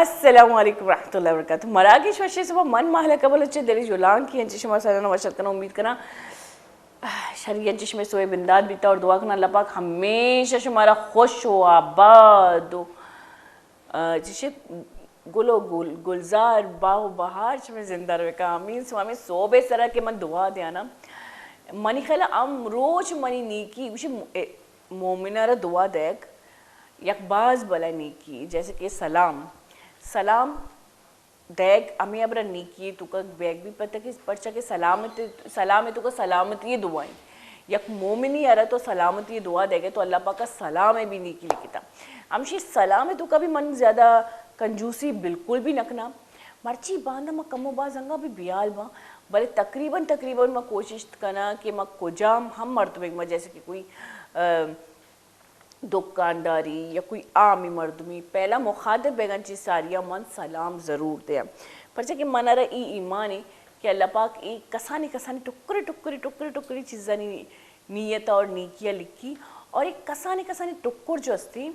السلام علیکم ورحمۃ اللہ وبرکاتہ۔ مراگش وشیں صبح، من مہلکہ بلوچ، دلی جولانکی انچش شما سرنا وشت کناں۔ امید کناں شری انچش شمے سوئے بندات بیتا اور دعا کناں اللہ پاک ہمیشہ شمارا خوش و آباد و، آ، چشے گل و گل، گلزار، باغ و بہار شمے زندہ روے کا۔ آمین سو آمین۔ صحب سرا کہ من دعا دیانا، منی خیال ہم روچ منی نیکی گوشے م-، اے، مومنہ را دعا دیگ یک باز بلائیں نیکی، جیسے کہ سلام۔ سلام دیگ ہمے ہبرا نیکی توکا بیگ بی، پتہ کہ پرچا کہ سلامت، سلام توکا سلامتی دعا ایں۔ یک مومنی ارا تو سلامتی دعا دیگے تو اللہ پاکا سلام بھی نیکی لکھتا۔ ہمشی سلام توکا بھی من زیادہ کنجوسی بالکل بھی نہ کناں۔ مرچی باندا ما کم و باز انگا بھی بیال باں، بلے تقریباً، تقریباً ما کوشش کناں کہ ما کجام ہم مردمے ما جیسے کہ کوئی، آ، دکانداری یا کوئی عامی مردمی پہلا مخاطب بیگن چی ساریا من سلام ضرور دیاں۔ پرچہ کہ من را ای ایمان ہے کہ اللہ پاک ای کسانی کسانی ٹکرے ٹکرے ٹکرے ٹکرے چیزانی نیت اور نیکیا لکھی اور ایک کسانی کسانی ٹکر جو استی،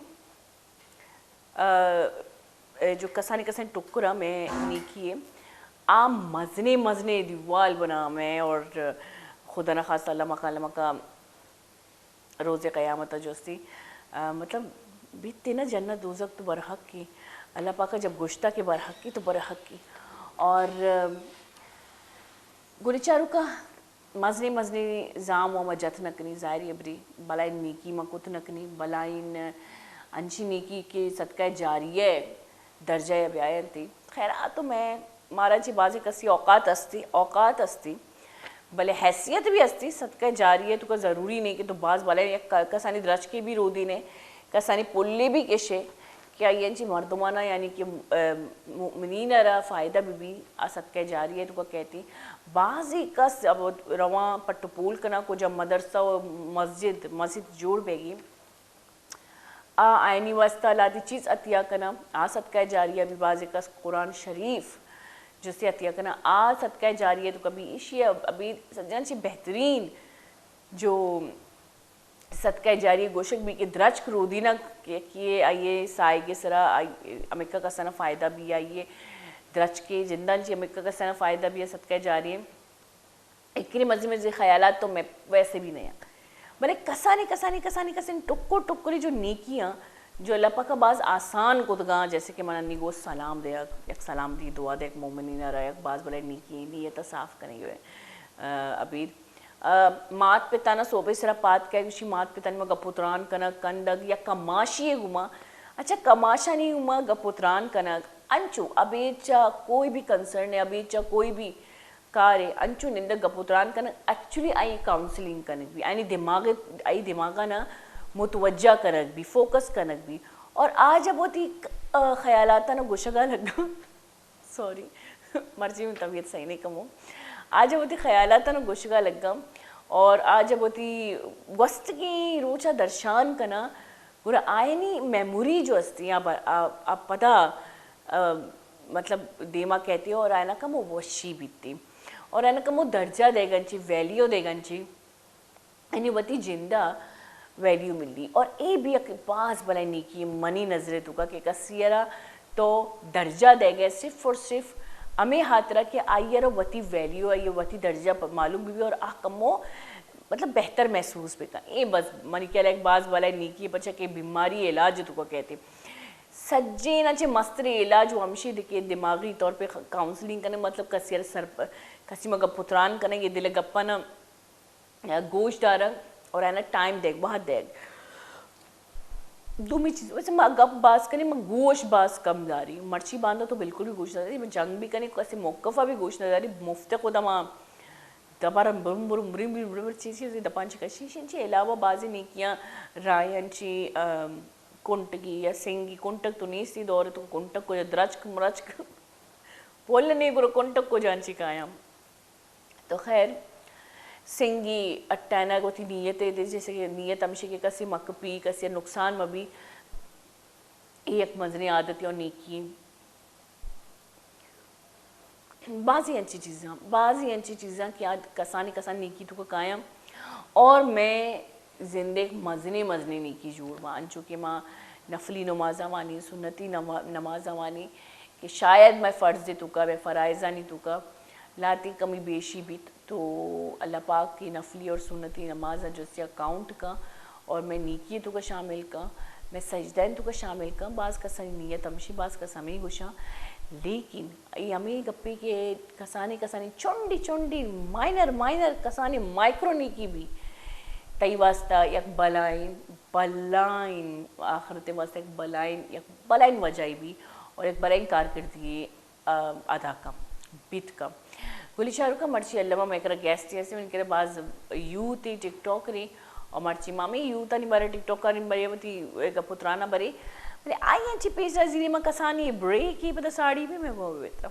آ، اے جو کسانی کسانی ٹکر ہمیں نیکی ہے، آ مزنے مزنے دیوال بنا ہمیں اور خدا نخواستہ اللہ مکا، اللہ مکا روز قیامت جو استی، آ، مطلب، بیت نا جنت دوزخ تو برحق کی، اللہ پاکا جب گشتا کہ برحق کی تو برحق کی۔ اور، آ، گڑی چاروکا مزنیں مزنیں زام و ما جت نہ کنی، ظاہری ابری بلائیں نیکی ما کت نہ کنی، بلائیں انچی نیکی کہ صدقہ جاریہ درجہ یا بیاینتی۔ خیر، آ تو میں مارا چی بازی کسی اوقات استی، اوقات استی، بلے حیثیت بھی استی۔ صدقہ جاریہ تو کا ضروری نہیں کہ تو باز بلائیں یک ک-، کسانی درچکے بھی رودی نے، کسانی پلی بھی کشے، کہ آئی انچی مردمانا یعنی کہ، آ، مؤمنین را فائدہ بہ بی، آ صدقہ جاریہ تو کا کہتی۔ بعضی کس اب رواں پٹ و پول کنا کجا مدرسہ و مسجد، مسجد جوڑ بیگی۔ آ آئینی واسطہ لادی چیز عطیہ کنا، آ صدقہ جاریہ بھی۔ بعضی کس قرآن شریف جو سے عطیہ کنا، آ صدقہ جاریہ تو کبھی ایشی ابھی سجن چی بہترین جو صدقہ جاریہ گوشگ بی کہ درچک رودینگ کہ، کہ آئیے سائیگے سرا آئی ہمکہ کسانا فائدہ بی، آئیے درچکے جندان چی ہمکہ کسانا فائدہ بی صدقہ جاریہ۔ اکری مزی مزی خیالات تو میں ویسے بھی نہیں۔ بلے کسانی، کسانی، کسانی، کسانی ٹکر ٹکری جو نیکیاں، جو اللہ پاکا باز آسان کتگاں، جیسے کہ من انی گو سلام دے، یک سلام دی دعا دے، یک مومنین را یک باز بلے نیکی نیت صاف کنگی ہوئے۔ آ، ابید آ، مات پتانا سوبے سرا پاد کئے گوشی، مات پتانی ما گپ و تران کنگ، کندگ یا کماشی گوما، اچھا کماشانی گوما گپ و تران کنگ، انچو ابید چا کوئی بھی کنسرن ہے، ابید چا کوئی بھی کار ہے، انچو نندگ گپ و تران king, actually I counselling king بھی، آئی دماغ، آئی دماغا نا متوجہ کنگ بھی، فوکس کنگ بھی، اور آ جب وتی، آ، خیالاتانا گوشگا لگا۔ سوری، مرچی من طبیعت صحیح نہیں کمو۔ آ جب وتی خیالاتاں گوشگا لگاں اور آ جب وتی گوستگیں روچا درشان کناں، گڑا آئینی میموری جو استی، آ ب-، آ، آ پدا، آ، مطلب، دیما کہتی اور آئینا کمو وشی بیتی اور آئینا کمو درجہ دیگن چی، ویلیو دیگن چی۔ یعنی وتی جندا ویلیو ملی۔ اور اے بھی یک باز بلائیں نیکی منی نظر توکا کہ کسی را تو درجہ دے گئے صرف اور صرف ہمیں ہاترا کہ آئی را وتی ویلیو، آئی وتی درجہ پ-، معلوم بھی، بھی اور آ کمو مطلب بہتر محسوس بکن۔ اے بس منی خیال ایک باز بلائیں نیکی، پچھا کہ بیماری علاج توکا کہتے سجین چے مستری علاج و ہمشی دے کہ دماغی طور پہ کاؤنسلنگ کنے، مطلب کسی را سر پ-، کسی مگا پتران کنے، یہ دل گپا نہ گوش دارگ اور آیانا ٹائم دیگ، وہد دیگ۔ دومی چیز، ویسے ما گپ باز کنی، ما گوش باز کم داری۔ مرچی باندا تو بالکل بھی گوش نہ داری، ما جنگ بھی کنی، کسی موقفا بھی گوش نہ داری، مفت خدا ما دبر برم برم برم برم برم چیز چیز دپان چی کشی شن چی علاوہ بازی نیکیاں رائن چی، ام، کنٹگی یا سنگی، کنٹگ تو نیستی دور تو کنٹگ کو یا درچک مرچک پول نہیں گرو کنٹگ کو جان چی کایاں۔ تو خیر، سنگی اٹینگ وتی نیت ء دے، جیسے کہ نیت ہمشی کہ کسی مکپی، کسی نقصان مبی، اے یک مزنیں عادت یا نیکی۔ بعضی انچی چیزاں، بعضی انچی چیزاں کہ آ کسانی کسان نیکی تو کایاں اور میں زندگ مزنیں مزنیں نیکی جوڑ باں، انچو کہ ما نفلی نمازاں وانی، سنتی نما-، نمازاں وانی، کہ شاید مئے فرض ءِ توکا، مئے فرائضانی توکا لہتیں کمی بیشی بیت، تو اللہ پاک کہ نفلی اور سنتی نماز ءَ جسیا کاؤنٹ کن اور مئے نیکی ءِ توکا شامل کن، مئے سجدہ ءِ توکا شامل کن۔ باز کسانی نیت ہمشی، باز کس ہمے گوشاں، لیکن اے ہمے گپے کہ کسانی کسانی چنڈی چنڈی، مائنر مائنر کسانی مائکرو نیکی بی، تئی واسطہ یک بلائیں، بلائیں آخرت ءِ واسطہ یک بلائیں، یک بلائیں وجہے بی اور یک بلائیں کارکردگی، آ، ادا کن، بیت کن۔ گلی چاروکاں، مرچی الما مئے کرا گیسٹے ہستیں، من کرا باز یوتھے، ٹک ٹاکرے، اور مرچی ما ہمے یوتھانی بارے، ٹک ٹاکرانی بارے وتی گپ و ترانا برے، بلے آئی انچی پیش داشت زیری ما کسانی بریکے پدا ساڑی بی مئے گوں بیتا۔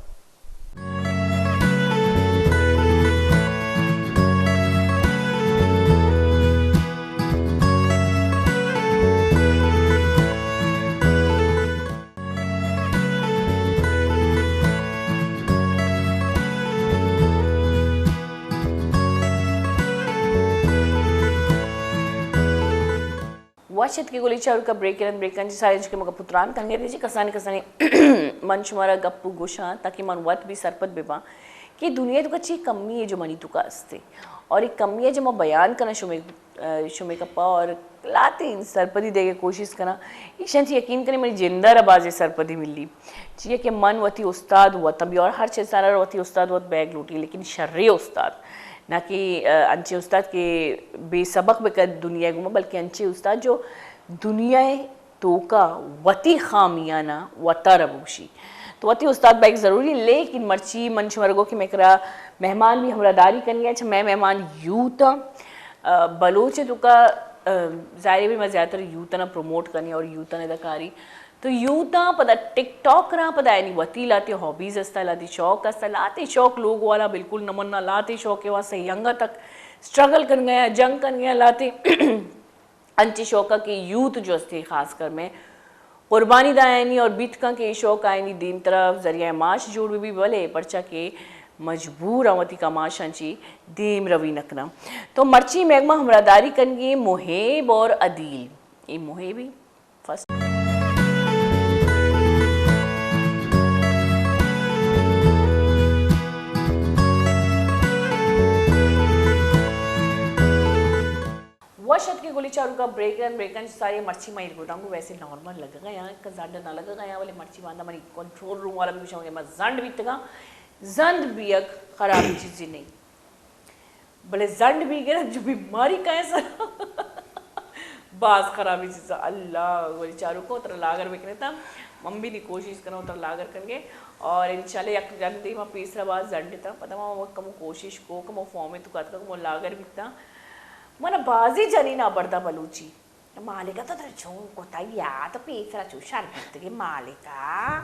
وش اتکے گلی چاروکاں، بریک ءَ رند بریکاں چہ ساری چکے مگا پتران کنگے دے چہ کسانی کسانی من شمارا گپ گوشاں تاکہ من وت بھی سرپد بباں کہ دنیا توکا چی کمی ہے جو منی توکا استے اور ایک کمی ہے جو میں بیان کرنا شمے، شمے کپا اور لاتیں سرپدی دے کے کوشش کرنا۔ ایشاں چہ یقین کریں منی جندہ را بازیں سرپدی ملی۔ چیا کہ من وتی استاد وت بی اور ہر چیز سارا وتی استاد وت بیگ لوٹی، لیکن شرے استاد۔ نہ کہ، آ، انچیں استاد کہ بے سبق بہ کن دنیا گوما، بلکہ انچیں استاد جو دنیا توکا وتی خامیانا وتارا بگوشی۔ تو وتی استاد بیگ ضروری، لیکن مرچی من شمارا گو کہ مئے کرا مہمان بھی ہمراہداری کنگے، اچھا مئے مہمان یوتھ آں، آ، بلوچ توکا، آ، ظاہر ہے بھی میں زیادہ تر یوتھ نا پروموٹ کنی اور یوتھ نا اداکاری تو یوتھاں پدا ٹک ٹاکراں پدا آیانی وتی لہتیں ہابیز استا، لہتیں شوق استا، لہتیں شوق لوگ والا بالکل نہ منا، لہتیں شوق ءِ واسطہ ای انگا تک سٹرگل کنگا یا جنگ کنگا، لہتیں انچیں شوق کہ یوتھ جو استے خاص کر میں قربانی دا آیانی اور بیت کن کہ اے شوق آیانی دیم طرف ذریعہ معاش جوڑ بہ بی، بلے پرچا کہ مجبور آں وتی کماشاں چی دیم روی نہ کناں۔ تو مرچی مئے گوما ہمراہداری کنگی محیب اور عدیل، اے محیبی فرسٹ۔ وش اتکے گلی چاروکاں، بریک ءَ رند بریکاں چہ ساری۔ مرچی ما ایر گوداں گوں ویسے نارمل لگگا یاں، کہ زنڈ نہ لگگا یاں، بلے مرچی باندا منی کنٹرول روم والا بھی گوشاں کہ ما زنڈ بیتگاں، زنڈ بیگ خرابیں چیزے نہ ایں۔ بلے زنڈ بیگ ءَ جو بیماری کئے سر باز خرابیں چیز۔ اللہ، گلی چاروکاں، ترا لاگر بکنتا، من بھی نی کوشش کناں ترا لاگر کنگے اور انشاءاللہ یک رندے ما پیسرا باز زنڈ تا، پدا ما کمو کوشش کو، کمو فارم ءِ توکا اتکا، کمو لاگر بیتا۔ من بازی جنین ءَ بردا بلوچی مالکا، تو ترا چون کتا یات پیسرا چو شر بیتگے مالکا،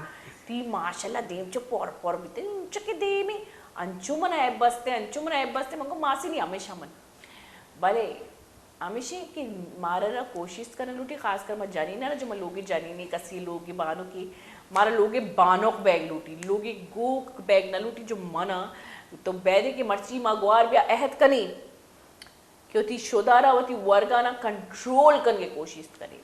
تی ماشاءاللہ دیم چو پر پر بیتے، انچو کہ دیمی انچو من ایب بستے، انچو من ایب بستے، من گو ماسی نی ہمیشہ من۔ بلے ہمیشی کہ مارا را کوشست کرنا لوٹی، خاص کر ما جنین را، جو ما لوگی جنینی، کسی لوگی بانکی، مارا لوگی بانک بیگ لوٹی، لوگی گوک بیگ نہ لوٹی جو منا۔ تو بیدے کہ مرچی ما گوار بیا عہد کنی کہ وتی شدارا وتی ورگانا کنٹرول کنگے کوشست کنی۔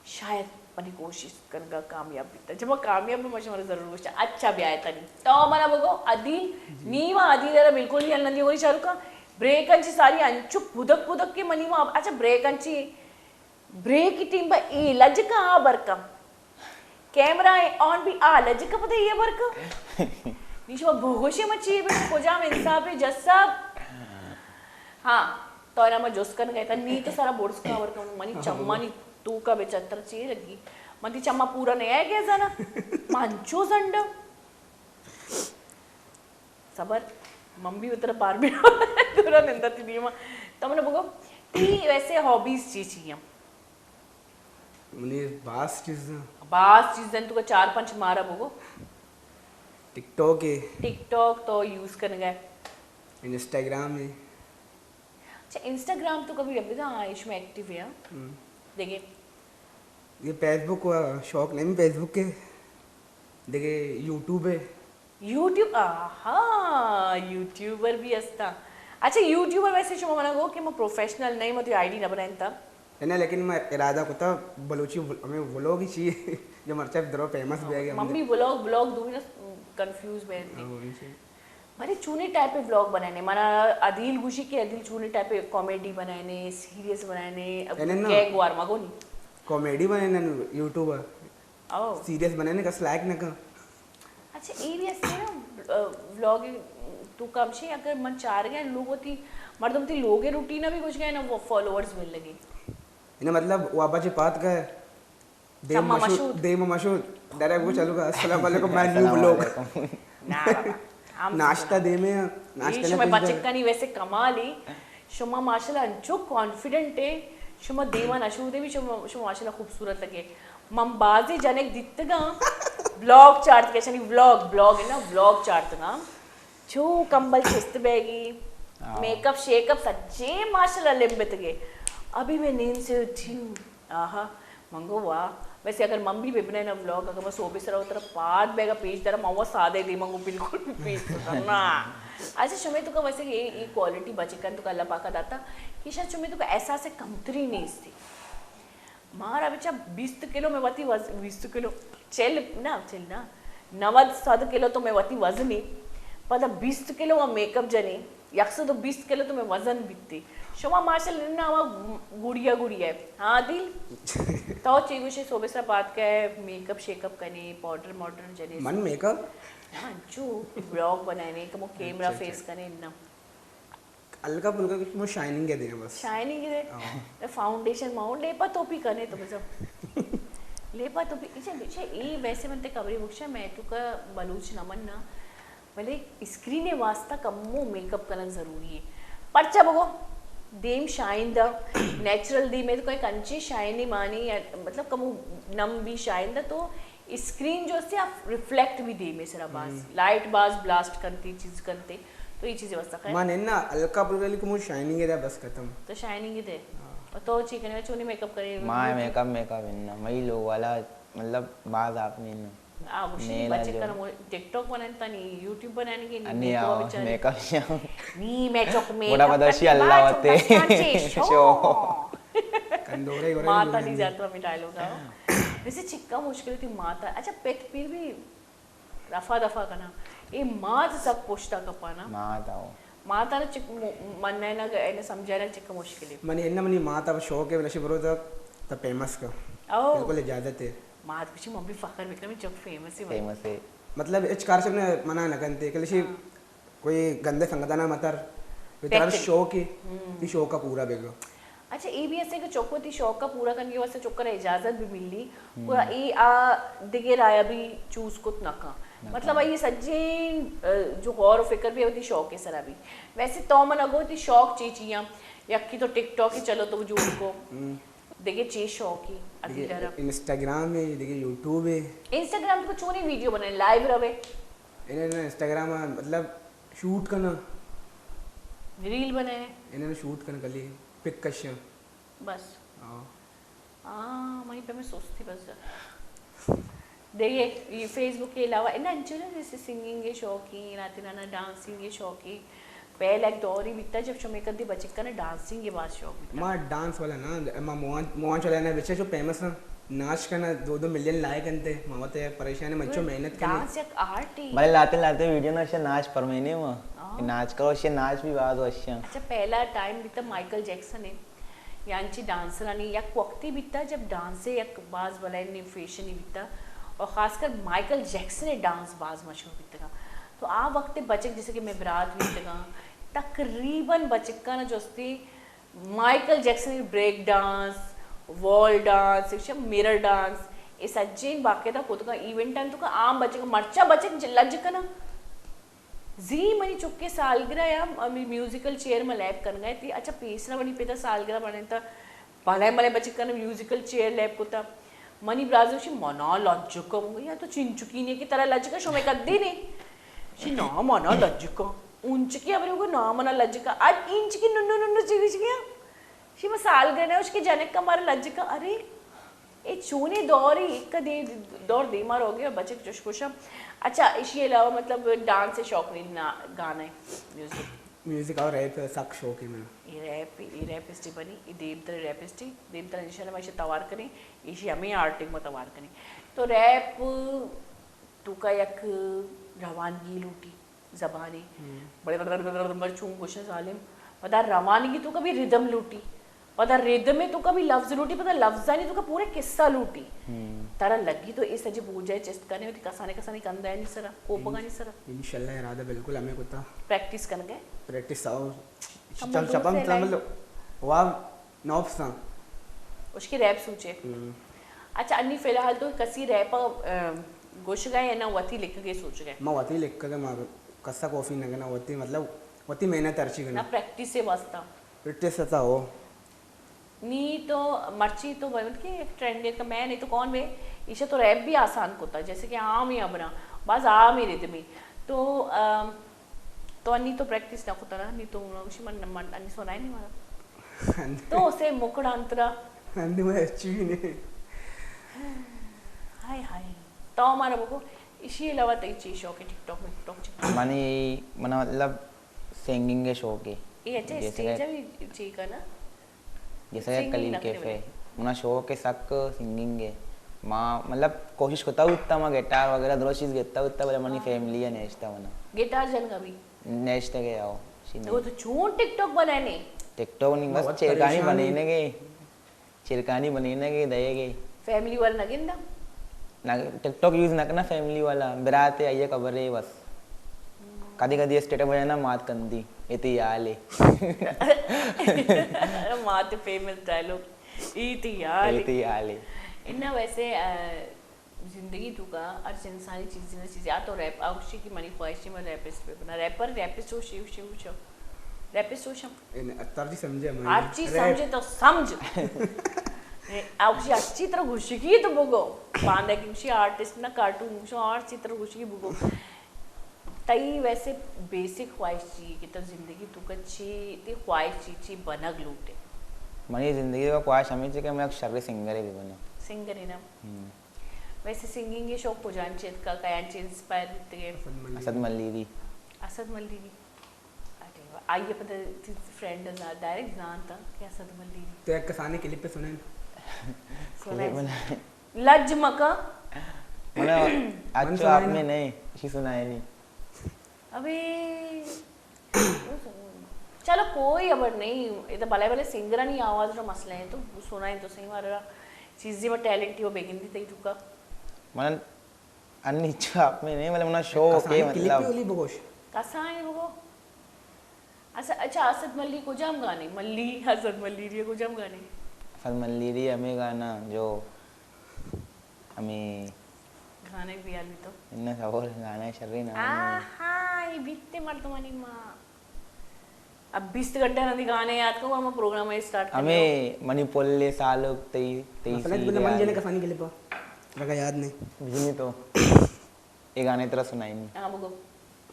شاید منی کوشست کنگا کامیاب بیتا۔ جب ما کامیاب بی، ما شمارا ضرور گوشتا۔ اچھا بیائے تنی۔ تو منا بگو، عدیل، جی۔ نی ما عدیل را بالکل بھی ہل نہ دیو، گلی چاروکاں۔ بریک انچی ساری انچو پدک پدک کے منی ما، اچھا بریک انچی، بریک ٹیم با اے لجکا آ برکا۔ کیمرہ ءِ آن بی آ لجکا پدا اے برکا۔ نی شما بگوشے ما چی بی کجام انصاف جسا۔ ہاں، تو اینا ما جست کنگا اتاں، نی تو سارا بورڈز کور کن، منی چمانی توکا بچار ترا چی لگی؟ من تی چما پورا نیا گیا زانا؟ من انچو زنڈا۔ صبر، من بھی اترا بار بھی دورا نندا تی دیما۔ تو منا بگو، تی ویسے ہابیز چی چی ہیں؟ منی باز چیز ہیں۔ باز چیز ہیں، تو کا چار پنچ مارا بگو۔ ٹک ٹاک ہے۔ ٹک ٹاک تو یوز کرنے گئے؟ انسٹاگرام ہے۔ اچھا، انسٹاگرام تو کبھی رب دا، ہاں، اس میں ایکٹیو ہے، ہاں؟ ہم۔ دیکھے۔ یہ فیس بک ہوا، شوق نہیں فیس بک کے۔ دیکھے، یوٹیوب ہے۔ یوٹیوب، آہا، یوٹیوبر بھی استا۔ اچھا، یوٹیوبر ویسے شما منا گو کہ ما پروفیشنل نہیں، ما تو آئی ڈی نہ بنائیں تا۔ ہے نا، لیکن میں ارادہ کتا بلوچی ول-، ہمیں ولوگ ہی چاہیے جو مرچا درو فیمس بھی آ گیا۔ ممی ولوگ، ولوگ دو ہی نا، کنفیوز بیت۔ بلے چونیں ٹائپ ءِ ولاگ بنائینے؟ منا عدیل گوشی کہ عدیل چونیں ٹائپ ءِ، کامیڈی بنائینے، سیریس بنائینے، گیگ وار مگو نی؟ کامیڈی بنائینے یوٹیوب ءَ۔ او۔ سیریس بنائینے کس لائک نہ کن۔ اچھا، اے بھی استے نا، ولاگ تو کم شے اگر من چار گئے لوگ ہوتی، مردم تی لوگ روٹین بھی کچھ گئے نا، وہ فالوورز مل لگے۔ انہیں مطلب، وہ ابا جی پات کا ہے۔ دیم مشہود۔ دیم مشہود۔ ڈائریکٹ وہ چلو گا، السلام علیکم، میں نیو بلاگ۔ ناشتہ دیم ہے، ناشتہ نہ شما بچکانی ویسے کمال ہی، شما ماشاءاللہ انچو کانفیڈنٹ ہے، شما دیما نشودے بھی شما، شما ماشاءاللہ خوبصورت لگے۔ من بازی جنک دیتگاں، بلاگ چارت کے، یعنی ولاگ، بلاگ ہے نا، ولاگ چارتگاں۔ چو کمبل چست baggy, make up shake up سچے ماشاءاللہ لمبتگے۔ ابھی میں نیند سے اٹھی ہوں۔ آہا، من گو واہ۔ ویسے اگر من بھی ببنائیناں ولاگ، اگر من صحب سرا وترا پاد بیگا پیش دارا، من وا سادہ دی، من گو بالکل بھی پیش دارا۔ نا۔ اچھا، شمے تو کا ویسے یہ، یہ کوالٹی بچکن تو کا اللہ پاکا داتا کہ شاید شمے تو کا احساس کمتری نیستی۔ مارا بچا بیست کلو میں وتی وز-، بیست کلو، چل، نا، چل نا، نود، صد کلو تو میں وتی وزنی، پدا بیست کلو میں میک اپ جنی، یک سد و بیست کلو تو میں وزن بیتی۔ شما ماشاءاللہ نہ ہوا گڑیا گڑیا ہے۔ ہاں دل، تو چی گوشے صحب سرا پاد کا ہے، میک اپ شیک اپ کنے، پاؤڈر ماؤڈر جنے؟ من میک اپ؟ ہاں، چو ولاگ بنائینے، کمو کیمرہ فیس کنے نا۔ ہلکا پھلکا کچھ مو شائننگ کے دے بس۔ شائننگ کے دے؟ ہاں۔ فاؤنڈیشن ماؤ لیپا توپی کنے تو مطلب۔ لیپا توپی، اچھا، اچھا، اے ویسے من تے خبری بخشا، میں تو کا بلوچ نہ من نا، بلے اسکرین واسطہ کمو میک اپ کرن ضروری ہے۔ پرچا بگو، دیم شائن دا، نیچرل دیم ہے تو کوئی کنچی شائنی مانی، مطلب کمو نم بھی شائن دا تو اسکرین جو استے آ ریفلیکٹ بھی دیمے سرا باز، لائٹ باز بلاسٹ کنتے، چیز کنتے، تو یہ چیزیں واسطہ خیر۔ من انا ہلکا پھلکا لیکن مو شائننگ ہے بس ختم۔ تو شائننگ ہے دے۔ ہاں۔ اور تو چی کنے چونی میک اپ کرے؟ ما میک اپ، میک اپ انا، مئی لوگ والا مطلب باز آپ نہیں نا۔ آ، گوشی نیلا بچے جو۔ کر مو-، ٹک ٹاک بنائیں تا نی، یوٹیوب بنائیں گے نی، انی میک اپ آؤ، بیچارے۔ میک اپ یا۔ نی، میں چوک میک بڑا اپ بدل شی کرنی، اللہ ما وتے۔ چوک دستان چیش ہو۔ شو۔ کندورے گورے ماتا لوگ نہیں ہیں۔ جانتا میں ڈائلاگ آؤ۔ ویسے چکا مشکل تھی ماتا۔ اچھا، پت پیر بھی رفا دفا کنا۔ اے مات سک پشتا کپانا۔ مات آؤ۔ مات آنا چک م-، من نہ نہ گئے، نہ سمجھانا چک مشکل ہے۔ منی انہ منی مات اب شوق ہے، بلشی برو تا، تا فیمس کا۔ او۔ بالکل اجازت ہے۔ مات کچھ من بھی فخر بکنم، چک فیمس ہے بھائی۔ فیمس ہے۔ مطلب، اچ کار سے منع نہ کنتے، کہ لشی ہاں۔ کوئی گندے سنگتانا متر، ترا شوق ہے، ہم۔ تی شوق کا پورا بیگا۔ اچھا، اے بھی ایسے کہ چوکو تی شوق کا پورا کرنے کے واسطے چوکر اجازت بھی ملی، ہم۔ پورا اے آ دگے رایا بھی چوز کت نہ کھا۔ نہ مطلب، کھا۔ اے سجین، ا، جو غور و فکر بھی ہوتی شوق کے سرا بھی۔ ویسے تو من اگو تی شوق چی چیاں، یکی تو ٹک ٹاک ہی چلو تو جوڑ کو۔ ہم۔ دگہ چی شوق ای؟ دگہ عدیل ءَ را؟ انسٹاگرام ہے، دگہ یوٹیوب ہے۔ انسٹاگرام تو چونی ویڈیو بنائے، لائیو روے؟ انہیں نا انسٹاگرام ءَ مطلب شوٹ کنا۔ ریل بنائے؟ انہیں نا شوٹ کنا کلی پک کشاں۔ بس۔ ہاں۔ ہاں، منی پہ میں سستی بس۔ دیکھیے، یہ فیس بک کے علاوہ انہاں انچو نا جیسے سنگنگ کے شوقین، آتے نا ڈانسنگ کے شوقین۔ پہلا ایک دور ہی بیتا جب شمے کدی بچکاں ڈانسنگ کے باز شوق بیتا۔ ما ڈانس والا نا، ما موان، موان چلا نا بچے جو فیمس نا، ناچ کنا دو دو ملین لائک انتے، ما وتے پریشان ہے، منچو محنت کنا۔ ڈانس ایک آرٹ ہی۔ بلے لاتے لاتے ویڈیو نا شے ناچ پرمینے ما۔ ہاں۔ ناچ کرو شے ناچ بھی باز وشیاں۔ اچھا، پہلا ٹائم بیتا مائیکل جیکسن ہے۔ یا انچی ڈانسرانی یک وقتی بیتا جب ڈانس یک باز بلائیں فیشنی بیتا اور خاص کر مائیکل جیکسن ڈانس باز مشہور بیتگا۔ تو آ وقت بچک جیسے کہ میں برات بیتگا، تقریباً بچکاں جستی مائیکل جیکسن بریک ڈانس، وال ڈانس، مرر ڈانس، اے سجین باقاعدہ کتگا ایونٹاں تو کا عام بچک، مرچا بچک لج کنا۔ زی منی چکے سالگرہ یا ہمے میوزیکل چیئر ما لیب کنگا تی۔ اچھا، پیسرا منی پتا سالگرہ بنائینتا، بلے ملے بچکاں میوزیکل چیئر لیب کتا۔ منی برازو شی منا لجکا، یا تو چنچکینے کہ ترا لجکا شمے کدی نے۔ شی نا منا لجکا۔ انچکی ابرو کو نا منا لجکا۔ اج انچکی ننو ننو چیز کیا۔ شی ما سالگرہ نے، اس کے جنک کا مارا لجکا۔ ارے، اے چونیں دورے، یک دے دور دیما روگے، بچک چش خوشم۔ اچھا، اشی علاوہ مطلب ڈانس شوق نہیں نا، گانا میوزک؟ میوزک اور ریپ سک شوق ہے منا۔ اے ریپ، اے ریپسٹ بنی، اے دیمتر ریپسٹ، دیمتر انشاءاللہ ما ایشی توار کنیں، ایشی ہمیں آرٹنگ ما توار کنیں۔ تو ریپ توکا یک روانگی لوٹی، زبانے۔ ہم۔ بڑے بڑے بڑے بڑے بڑے چون گوشے ظالم۔ پدا روانگی توکا بھی ردم لوٹی۔ پدا ردم توکا بھی لفظ لوٹی، پدا لفظانی توکا پورے قصہ لوٹی۔ ہم۔ ترا لگی تو اے سجے بوجھے چست کنے ہوتی کسانے کسانے کندانی سرا، کوپگانی سرا۔ انشاءاللہ ارادہ بالکل ہمیں کتا۔ پریکٹس کنگے؟ پریکٹس آؤ۔ کم چل دوست چپم ہے تمل۔ لائن۔ واو۔ نوبساں۔ اس کی ریپ سوچے۔ ہم۔ اچھا، انی فی الحال تو کسی ریپ، ا، گوش گئے یا نہ وتی لکھ گئے سوچ گئے؟ ما وتی لکھ گئے، ما کسا کافی نہ گنا، وتی مطلب وتی محنت ہرچی گنا۔ نہ پریکٹس سے واسطہ۔ پریکٹس تا ہو۔ نی تو مرچی تو بند کہ ایک ٹرینڈ ہے کہ میں نہیں تو کون بے، ایشا تو ریپ بھی آسان کوتا، جیسے کہ عام ہی ابرا، بس عام ہی ردمی۔ تو، ا، تو انی تو پریکٹس نہ کتا نا، نی تو گوشی من، من انی سنائے نہیں مارا۔ تو اسے مکڑا انترا۔ انی میں اچھی بھی نہیں۔ ہائے ہائے۔ تو ہمارا بگو، اسی علاوہ تئی چی شوق ہے ٹک ٹاک میں، ٹک ٹاک چی؟ منی، منا مطلب سنگنگ کے شوق ہے۔ اے اچھا، جیسے اسٹیج کہ بھی چی کا نا؟ جیسے کہ سنگنگ کلیل نہ کیفے۔ کرے۔ منا شوق ہے سک سنگنگ ہے۔ ما مطلب کوشش کتا ہوتا، ما گٹار وغیرہ درو چیز گتا ہوتا، بلے منی ہاں۔ فیملی ہے نیشتا منا۔ گٹار جن کا بھی؟ نیشتے گیا ہو۔ تو، تو چون ٹک ٹاک بنائے نے؟ ٹک ٹاک نہیں، بس بہت چیرکانی پریشان بنے ہے۔ نے گے۔ چیرکانی بنے نے گے، دے گے۔ فیملی والا نہ گندا؟ نہ، ٹک ٹاک یوز نہ کرنا فیملی والا۔ برات ہے، آئیے خبر ہے بس۔ کدی کدی اسٹیٹس بجانا مات کندی، اے تئی حال ہے۔ مات فیمس ڈائلاگ، اے تئی حال ہے۔ اے تئی حال ہے۔ انا ویسے، آ، زندگی تو کا ہر انسانی چیز نہ چیز، یا تو ریپ، آ گوشی کہ منی خواہش ہے من ریپسٹ پہ بنا۔ ریپر، ریپسٹ ہو شیو شیو شو۔ ریپسٹ ہو شم۔ اے نہ، ترجی سمجھے ہماری۔ ہر چیز ریپ۔ سمجھے تو سمجھ۔ آ گوشی ہر چیز ترا گوشگی تو بگو۔ باندے کہ گوشی آرٹسٹ نہ کارٹون گوشو، ہر چیز ترا گوشگی بگو۔ تئی ویسے بیسک خواہش چی کہ تو زندگی تو کا چی، تئی خواہش چی، چی بنگ لوٹے؟ منی زندگی کا خواہش ہمیں چی کہ میں ایک شر سنگر بھی بنوں۔ سنگر ہے نا؟ ہم۔ ویسے سنگنگ کے شوق کجان چیت کا، کیان چیز انسپائر بیتے گئے؟ اسد ملیری۔ اسد ملیری۔ ارے واہ، آئیے پتہ تئی فرینڈ نا ڈائریکٹ زانتا کہ اسد ملیری۔ تو ایک کسانی کلپ پہ سنیں۔ سنیں۔ کلپ بنا۔ لج مکا۔ منا اچھا آپ میں نہیں، اسی سنائے نہیں۔ ابے، چلو کوئی خبر نہیں، یہ تو بلے بلے سنگرانی آواز جو مسئلہ ہے تو سنائیں تو صحیح مارا چیزی میں ٹیلنٹ ہی وہ بیگن دی تئی تو کا۔ من انی چاپ میں نہیں، مطلب، منا شوق ہے، کسانی کلپ مطلب۔ اولی بگوش۔ کسانی بگو۔ اچھا، اچھا، اسد ملی کجام گانے؟ ملی، اسد ملیری کجام گانے؟ اسد ملیری ہمیں گانا جو ہمیں گانے بھی آلی تو۔ انہا سوال گانا شرین آ۔ آہا، یہ بیتے مردمانی ماں۔ اب بیست گھنٹہ نہ دی گانے یاد کو، ہم پروگرام اسٹارٹ کریں۔ ہمیں منی پل سالک تئی، تئی مسئلہ سی بنا من جنے کسانی کلپ۔ لگا یاد نہیں۔ بجنی تو۔ یہ گانے ترا سنائی نہیں۔ ہاں، بگو۔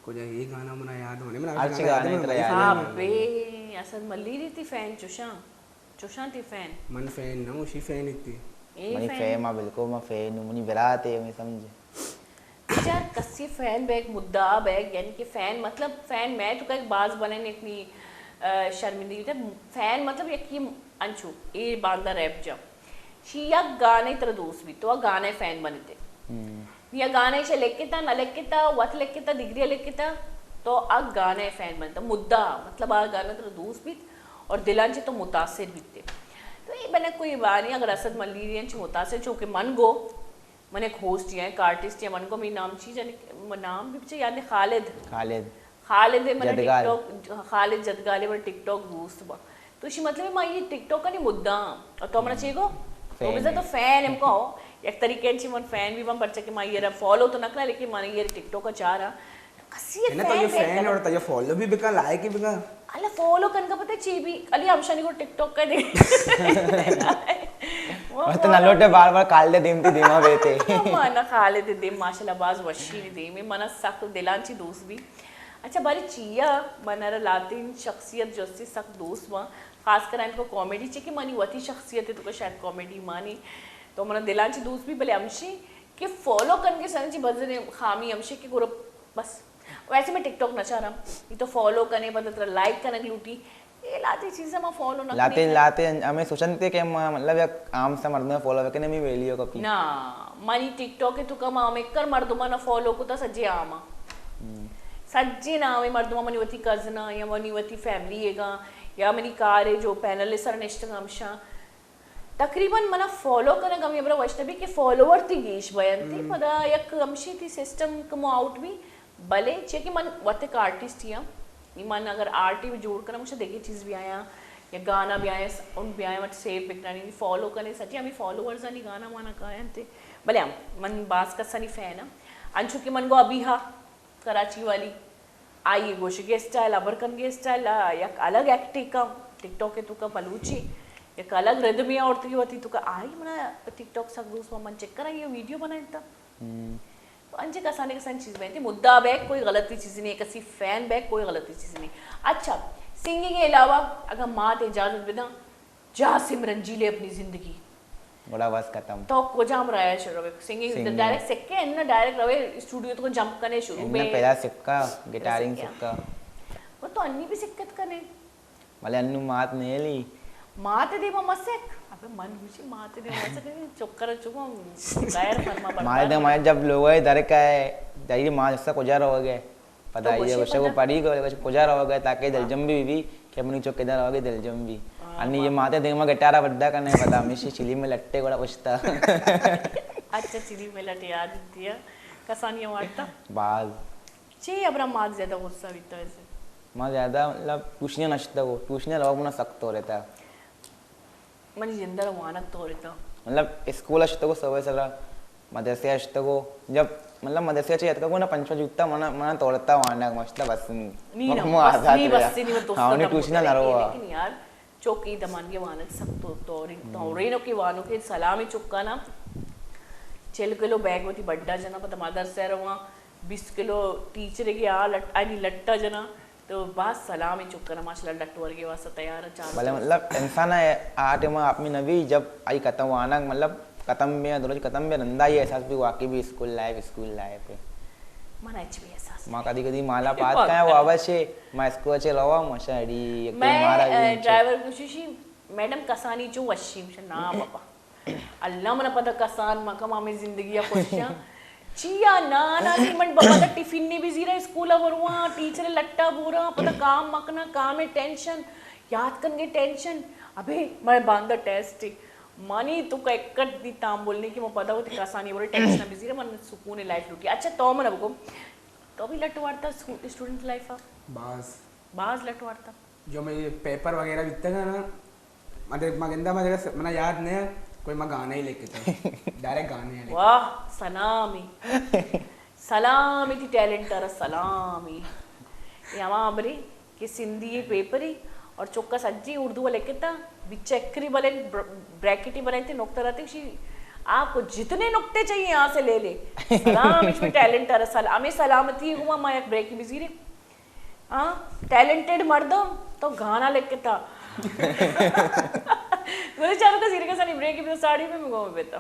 کجا یہ گانا منا یاد ہونے، منا ہر چی گانا گانے ترا یاد ہونے۔ ابے، اسد ملیری تئی فین چوشاں۔ چوشاں تئی فین۔ من فین نہ ہوں، شی فین اتئی۔ اے منی فین۔ فین ما بالکل ما فین ہوں، منی برات ہے، ہمیں سمجھ۔ اچھا، کسی فین بیگ مدعا بیگ، یعنی کہ فین مطلب فین میں تو کہیں باز بنے نے اتنی، آ، شرمندگی تے فین مطلب یکی انچو، اے باندا ریپ جا۔ شی یک گانے ترا دوست بیت، تو آ گانے فین بنتے۔ ہم۔ یا گانے چہ لکھتا، نہ لکھتا، وت لکھتا، دگریا لکھتا، تو آ گانے فین بنتا۔ مدعا، مطلب آ گانا ترا دوست بیت اور دلان چہ تو متاثر بیتے۔ تو اے بنا کوئی بانی اگر اسد ملیری انچ متاثر، چونکہ من گو، من ایک ہوسٹ یا ایک آرٹسٹ یا من گو، می نام چی جانے، نام بھی بچے یاد ہے، خالد۔ خالد۔ خالد من جدگال۔ ٹک ٹاک، خالد جدگال من ٹک ٹاک دوست با۔ تو شی مطلب ما یہ ٹک ٹاک نی مدعا۔ اور تو منا چی گو؟ تو فین بزا ہے۔ تو فین ہم کو۔ یک طریقے چی من فین بھی من پرچہ کہ ما یہ فالو تو نہ کرا، لیکن من یہ ٹک ٹاک کا چارا۔ کسی ہے نا، تو فین یہ بیگ فین کرا۔ اور تو یہ فالو بھی بکا، لائک بھی بکا۔ اللہ فالو کن کا پتہ چی بھی، علی ہمشانی کو ٹک ٹاک کا دے۔ وہ بس تو نہ لوٹے بار بار کال دے دیم تی دیما بیتے۔ مانا خالد دیم ماشاءاللہ باز وشی دیم، منا سک دلان چی دوست بھی۔ اچھا، بارے چیا من ارا لاتین شخصیت جستی سک دوست باں، خاص کر انکو کامیڈی چی کہ منی وتی شخصیت ہے تو کہ شاید کامیڈی مانی تو منا دلان چی دوست بھی، بلے ہمشی کہ فالو کن کے سن چی بزن خامی ہمشی کہ گروپ بس ویسے میں ٹک ٹاک نہ چاراں، یہ تو فالو کنے، پتہ ترا لائک کنگ لوٹی، یہ لاتے چیزیں ما فالو نہ لاتے کنیں۔ لاتے ہمیں سوچنتے کہ ما مطلب یک عام سا مردم فالو کنے، ہمیں ویلیو کپی۔ نا، منی ٹک ٹاک تو کم عام کر مردمان فالو کو تا سجے عام۔ سجے نام مردم منی وتی کزنا یا منی وتی فیملی گا یا منی کار جو پینل سر نشتگ ہمشاں۔ تقریباً منا فالو کنگ ہمے ہبرا وش نہ بی کہ فالوور تی گیش بینتی، پدا یک ہمشی تی سسٹم کمو آؤٹ بی، بلے چیا کہ من وت ایک آرٹسٹ ہی ہاں، نی من اگر آرٹ ہی جوڑ کناں، مجھے دیگه چیز بھی آیا یا گانا بھی آیا، ان بھی آیا، مت سیو بکنانی، نی فالو کنے سچی ہمیں فالوورز آنی گانا مانا کاینتے، بلے ہم من باز کسانی فین ہاں، انچو کہ من گو ابھی ہا کراچی والی، آئی گوشگے اسٹائل، ابر کنگے اسٹائل، آ، یک الگ ایکٹنگ کا، ٹک ٹاک تو کا بلوچی، یک الگ ردمی آورتگی وتی تو کا، آئی منا ٹک ٹاک سک دوست، من چیک کرا یہ ویڈیو بنائیں تا۔ تو انچے کسانی کسانی چیز بینتی، مدعا بیک کوئی غلطی چیز نہیں، کسی فین بیک کوئی غلطی چیز نہیں۔ اچھا، سنگنگ کے علاوہ اگر مات اجازت بداں، جاسم رنجیلے اپنی زندگی۔ گڑا بس ختم۔ تو کجام رایا شروع روے؟ Singing singing. ڈائریکٹ سکے، انہ ڈائریکٹ روے اسٹوڈیو تو جمپ کنے شروع انہ بے۔ پہلا سکا، گٹارنگ سکے۔ سکا۔ وہ تو انی بھی سکت کنے۔ بلے انو مات نہیں لی۔ مات دے ما مسک۔ ابے من گوشی مات دے ما مسک، چکر چکم غیر فرما بردار۔ مات دے ما جب لوگ ہے در کا ہے، جائیے مات جسا کجا روگ ہے۔ پدا تو یہ گوشے گوشے کو پدا۔ پڑی گو، گوشے کجا روگ ہے تاکہ ہاں۔ دلجم بھی بھی کہ منی چوک کدھر روگ ہے دلجم بھی۔ ہاں، انی یہ واہ۔ ماتے دیما گٹارا بڈا کنے پدا ہمیشہ چلی میں لٹے گوڑا پوچھتا۔ اچھا، چلی میں لٹے یاد دیا۔ کسانی مارتا؟ باز۔ چی ابرا مات زیادہ غصہ بیتا ویسے؟ ما زیادہ مطلب ٹیوشن نشتا کو، ٹیوشن لوگ منا سخت ہو رہتا۔ منی جندر وانگ تورتا۔ مطلب اسکول اشتگو صبح سرا، مدرسہ اشتگو، جب مطلب مدرسہ چہ اتکگو نا پنچواں جوتا منا، منا تورتا وانگ مشتا بس نی۔ نی نا، مو بس آزاد نی، رہا۔ بس نی، من دوست ہاں، انہیں ٹیوشن نہ رہا۔ لیکن یار، چوکی دمانگے وانگ سخت تو-، تورین، تورینو کی وانو کے سلامی چکانا۔ چل کلو بیگ وتی بڈا جنا، پتہ مدرسہ رواں، بیست کلو ٹیچر کے آ لٹ-، آنی لٹا جنا۔ تو باز سلام ایں چکر ءَ، ماشاءاللہ لٹ ورگے واسطہ تیار ایں، چار بلے بجے۔ مطلب انسان ءَ آ ٹائم ءَ آپمی نہ بی، جب آئی ختم وانگ، مطلب ختم بی، دو روچ ختم بی، رندا آئی احساس بی واقعی بی اسکول لائف، اسکول لائف ہے۔ من ہچ بی احساس ما کدی کدی مالا پاد کایا، وہ آواز چے، ما اسکول چے روا، ماشا اڑی، یک میں، مارا اے، بھی چے۔ ڈرائیور گوشی، میڈم کسانی چو وشی، مشا نا بابا۔ اللہ منا پدا کسان مکن، ہمے زندگی ءَ خوش آں۔ چیا نان آنی من پدا ٹفن نی بزیراں، اسکول ءَ برواں، ٹیچر ءِ لٹا بوراں، پدا کام مکناں، کام ءِ ٹینشن، یات کنگ ءِ ٹینشن۔ ابے من باندا ٹیسٹ ءَ، منی تو کا اکٹ دی تامبول نہیں کہ من پدا وتی کسانی بارے ٹینشن بزیراں، من سکون لائف لوٹی۔ اچھا تو من بگو، تو بھی لٹ وارتا اسکو-، اسٹوڈنٹ لائف ءَ؟ باز۔ باز لٹ وارتا۔ جو میں پیپر وغیرہ بیتگ نا، مطلب، ما گندہ، ما جگہ سے، منا یاد نہیں ہے، کوئی ما گانا ہی لکھتا۔ ڈائریکٹ گانے ہیں لکھتا۔ واہ، سلامی۔ سلامی تی ٹیلنٹ ءَ را سلامی۔ یہ ہما بری کہ سندھی پیپر ہی اور چکا سجی اردو لکھتا، بچا اکری بلے بر-، بریکٹ ہی بلے تے نقطہ رہتے شی، آپ کو جتنے نقطے چاہیے یہاں سے لے لے۔ سلام، اس میں ٹیلنٹ ءَ را سلام۔ ہمیں سلامتی ہوا، ما یک بریک بزیرے۔ ہاں، ٹیلنٹڈ مردم تو گانا لکھتا۔ گلے چارو کا زیرے کا سانی بریک بھی ساڑی میں گو بیتا۔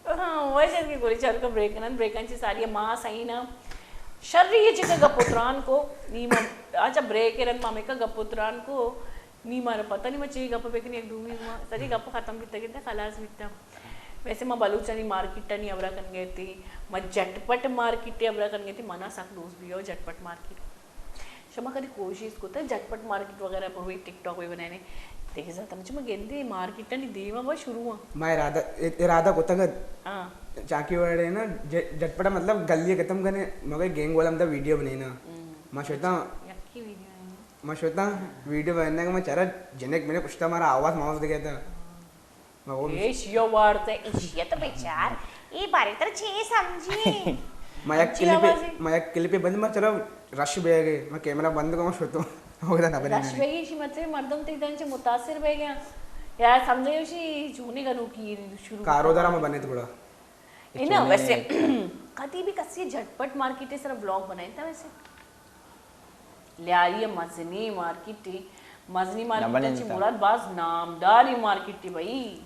ہاں، وجہ کہ گولی چارو کا بریک نن، بریکاں چی ساری ما سہی نا۔ شری یہ چکا گپ و تران کو، نی ما، اچھا بریک رن ما میں کا گپ و تران کو، نی مارا پتہ نہیں ما چی گپ بکنی، ایک دومی ما، ساری گپ ختم بیتا گیتا، خلاص بیتا۔ ویسے ما بلوچانی مارکیٹ نی ابرا کن گئے تھی، ما جھٹ پٹ مارکیٹ ابرا کن گئے تھی، منا سک دوست بھی ہو جھٹ پٹ مارکیٹ۔ شما کدی کوشش کتا جھٹ پٹ مارکیٹ وغیرہ پر وہی ٹک ٹاک بھی بنائے نے؟ دیکھ سا تم چما گندے مارکیٹ نی دیما با شروع ہاں۔ ما ارادہ، ارادہ کتا گد۔ ہاں۔ چاکی وڑے نا، جھٹ پٹ مطلب گلی ختم کرنے، مگر گینگ والا ہم دا ویڈیو بنے نا۔ ہم۔ ما شتا۔ یکی ویڈیو ہے نا۔ ما شتا ویڈیو بننے کا ما چارا جنک میں نے کچھ تا ہمارا آواز ماوس دکھا تھا۔ ایشی ءَ وارت، ایشی ءَ تو بچار، اے بارے ترا چے سمجھی؟ ما یک کلپے، ما یک کلپے بند، ما چلو رش بیگ ءَ، ما کیمرہ بند کو، ما شتو۔ رش بیگ ءَ، ایشی مطلب مردم تئی دن چہ متاثر بیگ ءَ۔ یار سمجھے اسی چونے کا نوکی شروع کارو دارا میں بنے تو بڑا۔ اے نا، ویسے کدی بھی کسی جھٹ پٹ مارکیٹ سر ولاگ بنائیں تا ویسے۔ لیاری مزنی مارکیٹ، مزنی مارکیٹ چی مراد باز نامداری مارکیٹ بھائی۔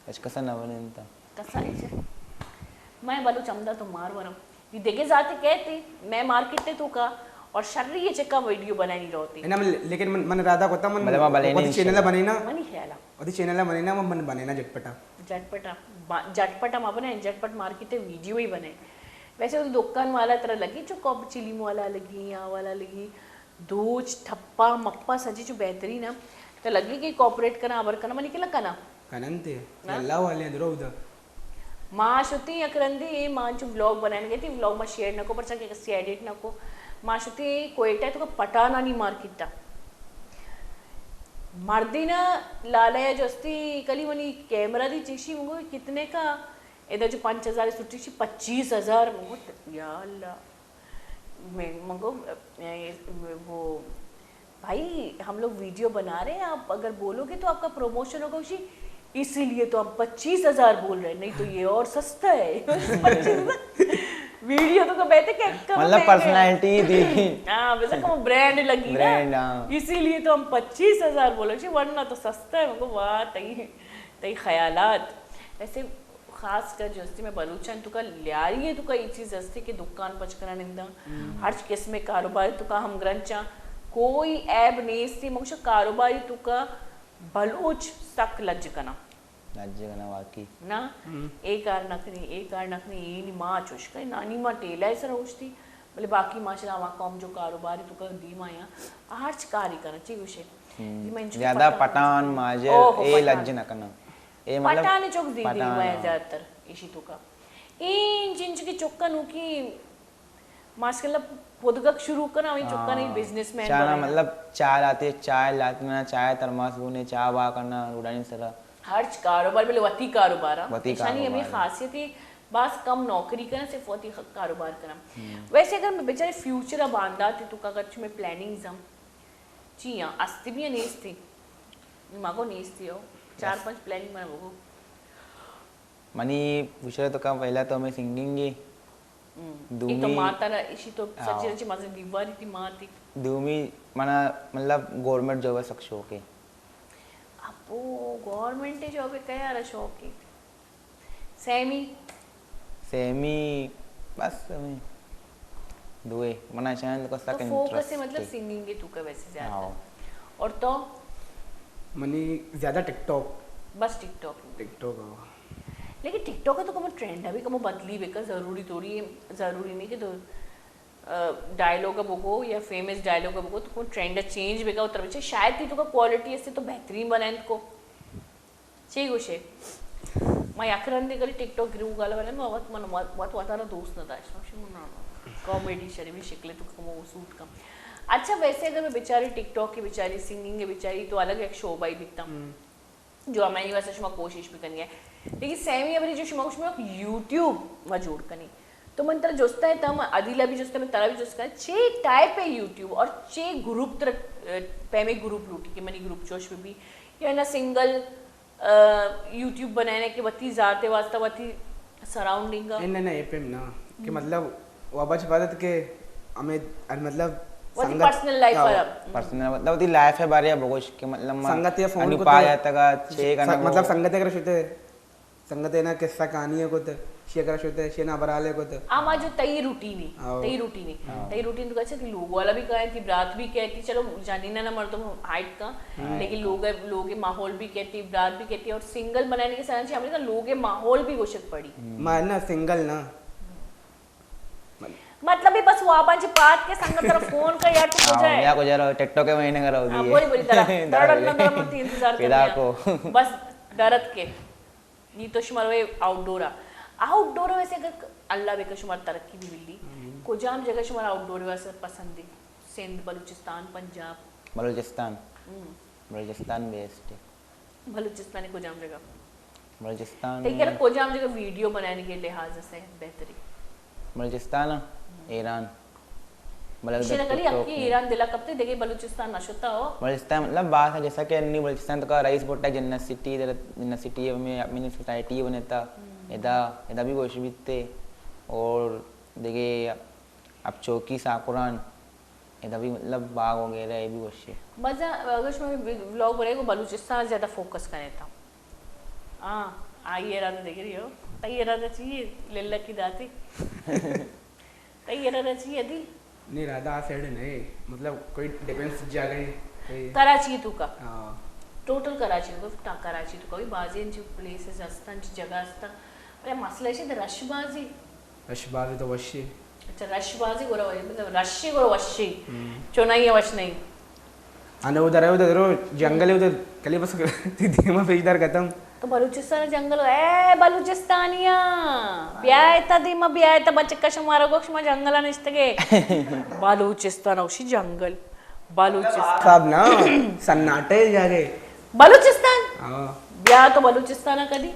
اچ کسا نہ بنینتا۔ کسا اچ۔ میں بلوچ ہمدا تو مار ورم۔ یہ دیگه ذاتی کہتے، میں مارکیٹ تے تو کا اور شری یہ چکا ویڈیو بنانی رہتی۔ ہے نا، من، لیکن من، من ارادہ کوتا من بلے ما بلے وتی نہیں چینل بنینا۔ منی خیال ہے۔ وتی چینل بنینا، من، من بنینا جھٹ پٹا۔ جھٹ پٹا، با-، جھٹ پٹا ما بنائیں، جھٹ پٹ مارکیٹ تے ویڈیو ہی بنائیں۔ ویسے وہ دکان والا طرح لگی، جو کاپ چلی والا لگی، یا والا لگی، دوچ، ٹھپا، مپا سجی جو بہترین ہے۔ تو لگی کہ کوپریٹ کنا، ابر کنا، منی کلا کنا۔ کنن تے، اللہ والے درو دا۔ ما شتی یک رندی، ما انچو ولاگ بنائن گئی تھی، ولاگ ما شیئر نہ کو، پرچا کہ کسی ایڈٹ نہ کو۔ ما شتی کوئٹہ تو پٹانانی مارکیٹ تا۔ مردی نا لالا جستی کلی منی کیمرہ دی چیشی مگو کتنے کا؟ ادا جو پنچ ہزار سٹی چی پچیس ہزار مگو، یا اللہ۔ میں مگو، اے، وہ، بھائی، ہم لوگ ویڈیو بنا رہے ہیں، آپ اگر بولو گے تو آپ کا پروموشن ہوگا۔ اسی، اسی لیے تو ہم پچیس ہزار بول رہے ہیں، نہیں تو یہ اور سستا ہے۔ پچیس ہزار۔ ویڈیو تو کو بہتے کہ کم مطلب مہنگے ہیں۔ پرسنالٹی دی۔ ہاں، ویسے کم برانڈ لگی نا۔ برانڈ، ہاں۔ اسی لیے تو ہم پچیس ہزار بولے، جی، ورنہ تو سستا ہے۔ مگو، واہ، تئی، تئی خیالات۔ ویسے خاص کر جو استی میں بلوچان تو کا لیاری ہے، تو کا یہ چیز استی کہ دکان پچ کرا نندا، ہرچ قسم کاروبار تو کا ہم گرنچا، کوئی عیب نیستی۔ مگوشا کاروباری تو کا بلوچ سک لج کنا۔ لج کنا واقعی۔ نا، اے کار نہ کنی، اے کار نہ کنی، اے نی ماں چوش کئی، نانی ماں ٹیلا سر اوشتی، بلے باقی ماشاءاللہ ہما قوم جو کاروباری تو کا دیما یا ہرچ کاری کنا، چی گوشے؟ دیما انچو زیادہ پٹان۔ پٹان، ماجر، اوہ، اے پٹان۔ لج نہ کنا۔ اے مطلب پٹان چوک زیدی پٹان، میں ہاں۔ زیادہ تر ایشی تو کا۔ اے انچ انچ کے چوکا نو کی ماشاءاللہ پودگک شروع کنا، وہی چوکا نہیں ہاں۔ بزنس مین چانا بنے۔ مطلب چائے لاتے، چائے لاتے نا، چائے ترماس بونے، چائے با کرنا، روڈانی سرا۔ ہرچ کاروبار بلے وتی کاروبار، وتی ایشانی ہمیں کاروبار۔ خاصیت ہے، باز کم نوکری کنا، صرف وتی خ-، کاروبار کنا۔ ویسے اگر میں بیچارے فیوچر اب آنداتے تو کا اگر چھ میں پلاننگز ہم چی ہاں، استی بھی نیستی۔ مگو نیستی ہو۔ چار پنچ پلاننگ من بگو۔ منی گوشگ تو کا پہلا تو ہمیں سنگنگ ہے۔ ہم۔ دومی ایک تو ماتا را ایشی تو ہاں۔ سچی سچی مزے دیواری تھی ماتی۔ دومی منا مطلب گورنمنٹ جاب سک شوق ہے۔ ابو گورنمنٹ جاب کیا را شوق ہے؟ سیمی؟ سیمی بس ہمیں دوئے منا چاہیں تو سک تو فوکس انٹرسٹ ہے مطلب ہے۔ سنگنگ ہے تو کا ویسے زیادہ۔ ہاں۔ اور تو؟ منی زیادہ ٹک ٹاک۔ بس ٹک ٹاک۔ ٹک ٹاک ہاں۔ لیکن ٹک ٹاک تو کمو ٹرینڈ ہے بھی کمو بدلی بے کا ضروری تھوڑی ہے، ضروری نہیں کہ تو، آ، ڈائیلاگ بگو یا فیمس ڈائیلاگ بگو تو کمو ٹرینڈ چینج بے کا اتر بچے شاید تھی تو کا کوالٹی اسے تو بہترین بنائیں کو۔ چے گوشے؟ ما یک رندے کلی ٹک ٹاک گروپ گالا بنا، ما وت من وت وت وتارا دوست نہ داشت۔ من شو نہ نہ۔ کامیڈی شریمی شکل تو کمو سوٹ کم۔ اچھا ویسے اگر میں بیچاری ٹک ٹاک کی بیچاری سنگنگ کی بیچاری تو الگ ایک شعبہ ہی بیتا۔ جو ہمیں واسطے شما کوشش بھی کرنی ہے۔ لیکن سیمی ابری جو شما شما یوٹیوب ما جوڑ کنی۔ تو من ترا جستا ہے تم عدیلہ بھی جستا ہے، میں ترا بھی جستا ہے۔ چے ٹائپ ہے یوٹیوب اور چے گروپ تر، پیمے گروپ لوٹی کہ منی گروپ چوش بھی، بھی یا نہ سنگل آ، یوٹیوب بنائینے کہ وتی ذات واسطہ وتی سراؤنڈنگ ء۔ اے نہ، نہ، اے پیم نہ کہ مطلب وابا چہ بعد کہ ہمیں، مطلب وتی سنگت پرسنل لائف ہاں۔ پر پرسنل مطلب وتی لائف ء بارے ء بگوش کہ مطلب ما سنگت یا فون انو کو پایا تگا چے کنا مطلب سنگت اگر شتے سنگت نا قصہ کہانی کو تے شی اگر شتے شی نا برالے کو تے۔ آ ما جو تئی روٹین ہے، ہاں۔ تئی روٹین ہے۔ ہاں۔ تئی روٹین تو کہا کہ لوگ والا بھی کہتی، برات بھی کہتی، چلو جنین نہ مردم ہائٹ کا، ہاں۔ لیکن لوگ، لوگ ماحول بھی کہتی، برات بھی کہتی، اور سنگل بنانے کے ساتھ ہمیں لوگ ماحول بھی گوشت پڑی۔ ہم۔ میں نا سنگل نا۔ مطلب بھی بس وابا چہ پاد کے سنگت طرف فون کر یار تو ہاں، کجا ہے؟ یا کجا رہو، ٹک ٹاک کے مہینے کا رہو ہاں، دیے۔ بولی، بولی، درا، درا، درا، درا، درا، درا، انتظار کر رہا۔ کو۔ بس درت کے۔ نی تو شمار وے آؤٹ ڈور آ۔ آؤٹ ڈور ویسے اگر اللہ بکا شمار ترقی بھی ملی۔ ہم۔ کجام جگہ شمار آؤٹ ڈور واسطے پسند ہے؟ سندھ، بلوچستان، پنجاب؟ بلوچستان۔ ہم۔ بلوچستان بیسٹ ہے۔ بلوچستان کجام جگہ؟ بلوچستان تئی کرا کجام جگہ ویڈیو بنانے کے لحاظ سے بہتری؟ بلوچستان، ہم۔ ایران۔ بلے ایشی ءَ کلی اکی ایران دل ءَ کپتے، دگہ بلوچستان نہ شتا ہو۔ بلوچستان مطلب بات ہے، جیسا کہ انی بلوچستان تو کا رئیس بھٹو جنت سٹی، در-، جنت سٹی میں اپنی سوسائٹی بنے تا، ادا، ادا بھی گوش بیتے، اور دگہ اب چوکی ساکران، ادا بھی مطلب باغ وغیرہ یہ بھی گوشے۔ مزہ، اگر شما ولاگ بنائے گو بلوچستان زیادہ فوکس کرے تا۔ ہاں، آئی ارادہ دگری ہو۔ تئی ارادہ چی ہے؟ للہ کی داتی۔ تئی ارادہ چی ہے دی؟ نہیں، ارادہ آ سائیڈ نہیں، مطلب کوئی ڈیفنس جگہ ہے، کوئی کراچی تو کا؟ ہاں۔ ٹوٹل کراچی تو کا، کراچی تو کا بھی بازی انچ پلیسز ہستن، انچ جگہ ہستن۔ ارے مسئلہ ہے رش بازی۔ رش بازی تو وشی۔ اچھا، رش بازی گورا وشی، مطلب رشی گورا وشی۔ ہم۔ چونائی وش نہیں۔ انا ادھر ہے، ادھر رو جنگل ہے، ادھر کلی بس دیما پیش دار ختم۔ تو بلوچستان جنگل، اے بلوچستانیا، بیا ایتا دیما، بیا ایتا بچکا شمارا گوک شما جنگلا نشتگے۔ بلوچستان اوشی جنگل، بلوچستان۔ صاحب نا، سناٹے جاگے۔ بلوچستان؟ ہاں۔ بیا تو بلوچستان کدی۔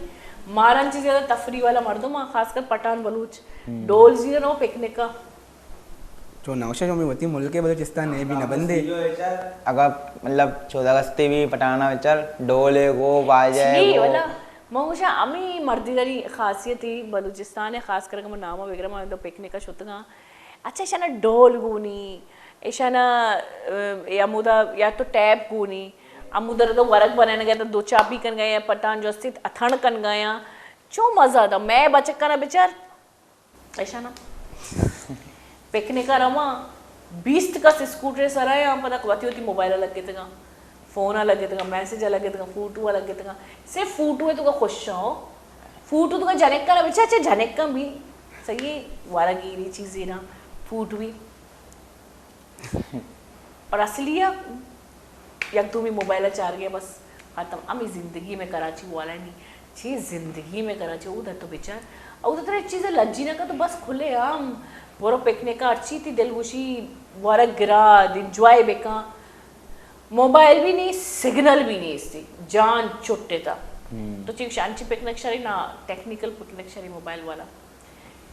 مارا انچی زیادہ تفریح والا مردم، خاص کر پٹھان بلوچ۔ ہم۔ ڈول زیرن او پکنک ءَ۔ چو نوشہ جو میں وتی ملک بلوچستان نے بھی نہ بندے۔ اگر مطلب چودہ اگست بھی پٹھانا وچار ڈول ہے گو، باجہ ہے چی گو۔ والا؟ من گوشاں ہمے مردی داری خاصیت ہی بلوچستان ہے، خاص کر کہ من نام بگرم، من تو پکنک ءَ شتگاں۔ اچھا، ایشانا ڈول گونی، ایشانا، اے، ہمودا یا تو ٹیپ گونی، ہمودا تو ورگ بنائینگا، تو دو چاپی کنگا یا پٹھان جو استی اتھن کنگا یا۔ چو مزہ دا، میں بچکانا بچار۔ ایشانا پکنک ءَ رواں، بیست کس اسکوٹر سرا یا پدا وتی وتی موبائل لگتگاں۔ فون ءَ لگتگاں، میسج ءَ لگتگاں، فوٹو ءَ لگتگاں۔ صرف فوٹو ءَ تو خوش ہو۔ فوٹو تو جنکاں نہ بچا، چہ جنکاں بھی صحیح وارا گیری چیزے نا فوٹو بھی۔ اور اصلی ءَ یک دومی موبائل ءَ چارگے بس ختم۔ ہمے زندگی میں کراچی والا نہیں۔ چی زندگی میں کراچی، او در تو بچار۔ او در ترا چیز لجی نہ کن تو بس کھلے عام برو پکنک ءَ، ہرچی تی دل گوشی ورگ گراد، انجوائے بکن۔ موبائل بھی نہیں، سگنل بھی نہیں استی، جان چٹتا۔ ہم۔ تو چی گوشی انچی پکنک شری نا، ٹیکنیکل پکنک شری موبائل والا۔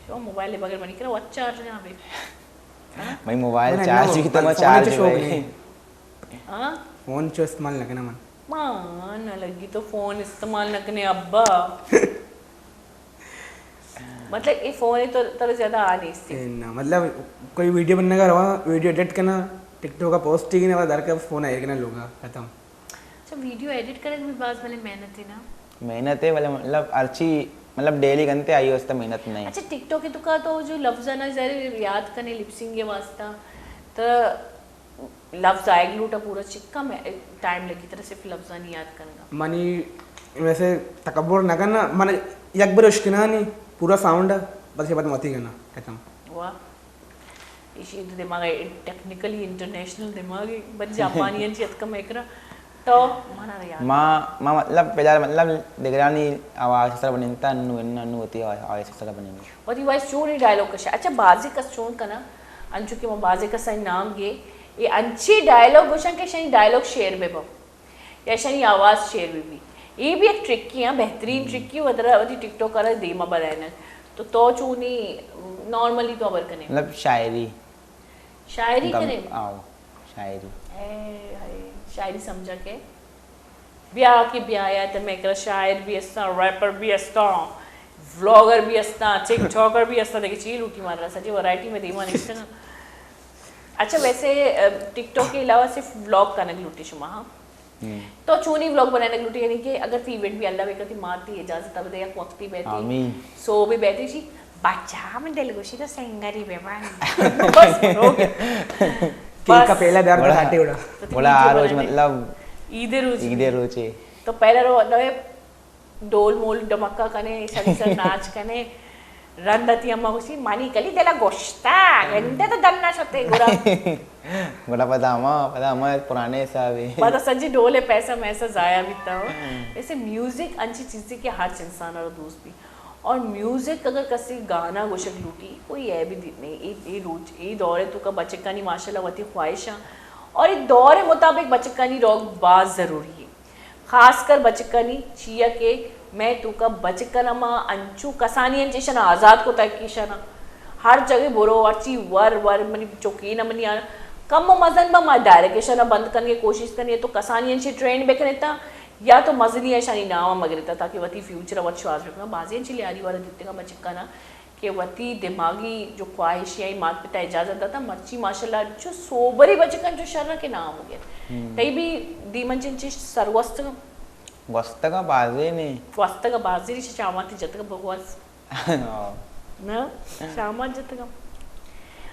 شما موبائل بغیر منی کرا وت چارج نہ بے۔ میں موبائل من چارج نہ، کی تو من میں فون چارج چو شوق بھائی۔ نہیں۔ ہاں؟ فون چو استعمال نہ کنا من۔ مان نہ لگی تو فون استعمال نہ کنے ابا۔ مطلب، اے فون تو تر زیادہ آ نہیں سی۔ اے نا، مطلب، کوئی ویڈیو بننے کا رہا، ویڈیو ایڈٹ کرنا، ٹک ٹاک کا پوسٹ ہی نہیں، بس در کے فون آئے گا نا لوگا، ختم۔ اچھا، ویڈیو ایڈٹ کرنے بھی باز بھلے محنت ہے نا؟ محنت ہے، بھلے مطلب، ہرچی، مطلب، ڈیلی گنتے آئی واسطہ محنت نہیں۔ اچھا، ٹک ٹاک کے تو کا تو جو لفظ ہے نا، ذرا یاد کرنے لپ سنگ کے واسطہ، تو لفظ آئیگ لوٹا پورا چکا میں ٹائم لگی ترا صرف لفظانی یاد کنگا۔ منی ویسے تکبر نہ کرنا، من یک بر اشکنانی پورا ساؤنڈ، بس یہ بعد متی کرنا، ختم۔ واہ۔ ایشی تو دماغ ہے، ٹیکنیکلی انٹرنیشنل دماغ ہے، بل جاپانی انچی اتکا میکرا۔ تو مانا ریاض۔ ما، ما مطلب، پدا مطلب، دگرانی آواز سر بننتا، انو، انو، انو ہوتی آواز، آواز سر بننتا۔ وتی وائس چونی ڈائلاگ کشا۔ اچھا، بازی کس چون کنا، انچو کہ ما بازی کس نام گے، اے انچی ڈائلاگ گوشن کہ شنی ڈائلاگ شیئر بے بو۔ یا شنی آواز شیئر بے بی۔ اے بھی ایک ٹرکی ہیں، بہترین ٹرکی، ودرا وتی ٹک ٹاک کرا دیما بدائنا۔ تو تو چونی نارملی تو خبر کنے۔ مطلب شاعری۔ شاعری گم-، کنے؟ آؤ، شاعری۔ اے، ہائے، شاعری سمجھا کے؟ بیا کہ بیا یا تے میں کرا شاعر بھی استا، ریپر بھی استا، ولاگر بھی استا، ٹک ٹاکر بھی استا، دیکھے چی لوٹی مارا، سجی ورائٹی میں دیما نشتنا۔ اچھا، ویسے، اے، ٹک ٹاک کے علاوہ صرف ولاگ کنگ لوٹی شما، ہاں؟ ہم۔ تو چونی ولاگ بنائینگ لوٹی، یعنی کہ اگر تی ایونٹ بھی اللہ بکتی مارتی اجازت بدے، یک وقتی بیتی، آمین۔ سو بھی بیتی شی، بچا من دلگوشی تو سنگری بے بان۔ بس، ہو گیا۔ کیک کا بس۔ پہلا بیار بڑا، کاٹے اڑا۔ تو تی بڑا ویڈیو آ روز بنائے۔ مطلب عید روز۔ عید روز ہے۔ تو پہلا رو، ڈول مول ڈمکا کنے، سری سر ناچ کنے، رند تی اما گوشی، منی کلی دلا گوشتا، گندے تو دن نہ شتے گورا۔ گڑا پدا ہما، پدا ہما پرانے حساب ہے۔ پدا سجی ڈول پیسہ میسہ ضائع بیتا ہو۔ ایسے میوزک انچی چیزی کہ ہر انسان رو دوست بھی۔ اور میوزک اگر کسی گانا گوشک لوٹی، کوئی عیب بھی نہیں۔ اے، اے روچ، اے دور ہے تو کا بچکانی ماشاءاللہ وتی خواہش ہیں۔ اور اے دور مطابق بچکانی روک باز ضروری ہے۔ خاص کر بچکانی چیا کہ میں تو کا بچکنا ما انچو کسانی انچ ایشنا آزاد کو تک ایشنا۔ ہر جگہ برو، ہرچی ور ور منی چوکین ء منی آ-، کم و مزن با ما ڈائریکٹ اشانا بند کنگے کوشش کنی تو کسانی انچی ٹرینڈ بکنیتا یا تو مزنی اشانی نام مگریتا تاکہ وتی فیوچر وت شواز بکنا۔ بازی انچی لیاری والا دیتگا بچکانا کہ وتی دماغی جو خواہش یا مات پتا اجازت داتا، مرچی ماشاءاللہ جو سوبری بچکان جو شر کے نام گے۔ تئی بھی دیمن چنچی سروست گستگا بازی نے۔ گوستگا بازی ریش چاماتی جتگا بگواز۔ ہاں۔ نا، شامات جتگم۔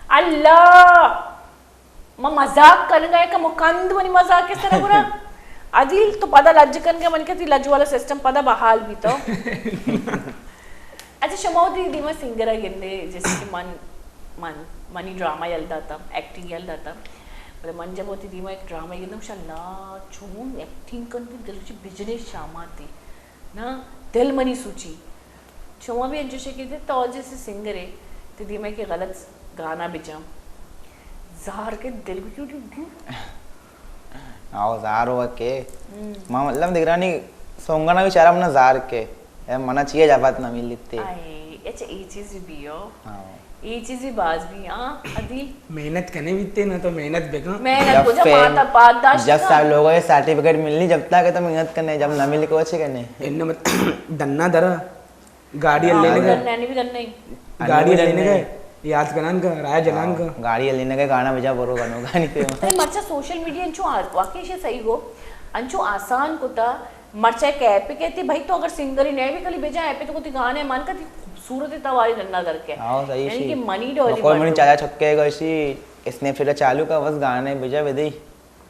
اللہ! ما مزاق کنگا ہے کہ مکند منی مزاق کے سر گرا۔ عدیل تو پدا لج کنگا، من کہتی لج والا سسٹم پدا بحال بیتا۔ اچھا، شما وتی دیما سنگر گندے، جیسے کہ من، من، منی ڈرامہ یل داتا، ایکٹنگ یل داتا۔ بلے من جب وتی دیما ایک ڈرامہ گندم، شا اللہ چون ایکٹنگ کنتی، دل چی بجنے شاماتی۔ نا، دل منی سوچی۔ شما بھی انچوش کہ تو جیسے سنگر ہے، تو دیما کہ غلط گانا بجم۔ زار کے دل کو کیوں کیوں؟ آو زار ہوا کے۔ ما مطلب دگرانی سونگنا بیچارہ منا زار کے۔ اے منا چیئے جابات نہ ملتے۔ آئے، اچھا، یہ چیز بھی ہو۔ ہاں۔ یہ چیز بھی باز بھی، ہاں، عدیل۔ محنت کنے بیتے نا تو محنت بکن۔ محنت کو جب ماتا پات داشت جب سال لوگوں یہ سرٹیفکیٹ ملنی جب تک تو محنت کنے، جب نہ ملی کو اچھے کنے۔ ان مت دنا درا۔ گاڑی لینے گئے۔ گاڑی لینے گئے۔ یاد کنان کا، راہ جلان کا۔ گاڑی لینے گئے، گانا بجا برو گنو گانی تے۔ اے مرچا سوشل میڈیا انچو آ-، واقعی شے صحیح گو۔ انچو آسان کتا، مرچا ایک ایپ کہتی بھائی تو اگر سنگر ہی نہیں بھی کلی بجا ایپ تو کوئی گانے من کا تی خوبصورت تواری دننا در کے۔ ہاں، صحیح یعنی شی۔ کہ منی ڈولی مکو منی بڑھو۔ چاچا چھکے گا اسی اسنیپ چیٹ چالو کا بس گانے بجا بدی۔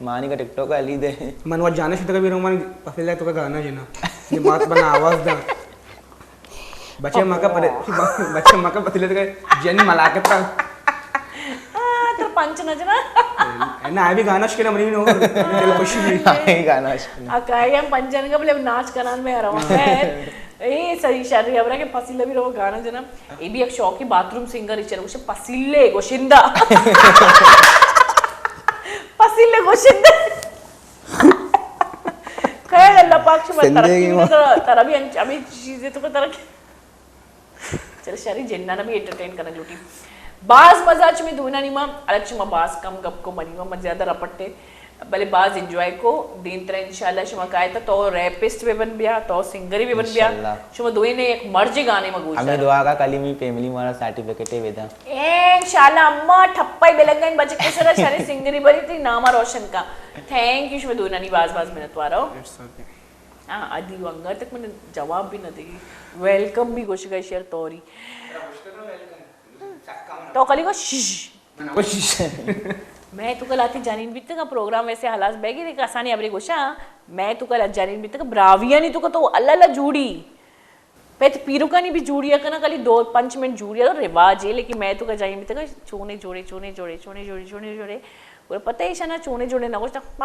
مانی کا ٹک ٹاک علی دے۔ من وہ جانے شتہ کبھی رومان پسلے تو کا گانا جنا۔ یہ مات بنا آواز دا۔ بچے ماں کا پرے، بچے ماں کا پسلے تو کا جن ملاقات کا۔ آ، تر پنچ نہ جنا۔ نہ، ابھی گانا شکنا منی نو۔ دل خوشی بھی۔ ہاں، یہ گانا شکنا۔ اکائی ہم پنچن کا بلے ناچ کنان میں رہا ہوں۔ اے صحیح شر ہبرا کہ پسیلہ بھی رو گانا جنا۔ اے بھی ایک شوقی باتھ روم سنگر ہی چلو، گوشے پسیلے گوشندہ۔ پسیلے گوشندہ۔ خیر اللہ پاک شما ترقی بھی ترا، ترا بھی انچ-، ہمیں چیزیں تو ترقی۔ چلو شری جنانا بھی انٹرٹین کرنا لوٹی۔ باز مزہ چمی دونا نیما، الگ شما باز کم گپ کو منی ما زیادہ رپٹے۔ بلے باز انجوائے کو، دیم ترا انشاءاللہ شما کائے تا تو ریپسٹ بہ بن بیا، تو سنگری بہ بن بیا۔ انشاءاللہ۔ شما دوئیں نے ایک مرج گانے ما گوش ہمیں دار۔ دعا کا کلی می فیملی مارا سرٹیفکیٹ بہ دا۔ اے انشاءاللہ اما ٹھپائی بلنگن بچے کسرا شرے سنگری بری تی ناما روشن کا۔ تھینک یو شما دوئیں نی باز باز منت وارو۔ It's okay. ہاں، ادی ونگر تک من جواب بھی نہ دی۔ ویلکم بھی گوشگا شیر توری۔ تو کلی کو شش۔ میں تو کل آتی جنین بیتگا پروگرام ویسے ہلاس بیگی دیکھ آسانی ابری گوشا۔ میں تو کل جنین بیتگا براویانی تو کا تو اللہ اللہ جوڑی۔ پت پیروکانی بھی جوڑیا کنا کلی دو پنچ منٹ جوڑیا تو رواج ہے، لیکن میں تو کا جنین بیتگا چونے جوڑے، چونے جوڑے، چونے جوڑے، چونے جوڑے۔ اور پتہ ہے شنا چونے جوڑے نہ گوشتا۔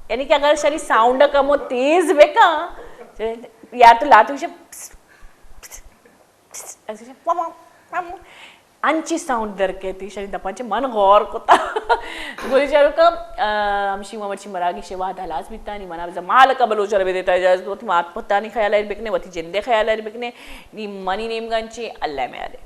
یعنی کہ اگر شری ساؤنڈ کم و تیز بکا، یا تو لاتو شپ انچی ساؤنڈ در کیتی، شری دپاں چہ من غور کتا۔ گولی چارو کم، آ، ہمشی ما مرچی مراگش وہد ہلاس بیتانی، منا بزا مالک بلوچ ربے دیتا اجازت، وتی مات پتانی خیال ایر بکنے، وتی جندے خیال ایر بکنے، نی منی نیمگا انچی اللہ میارے۔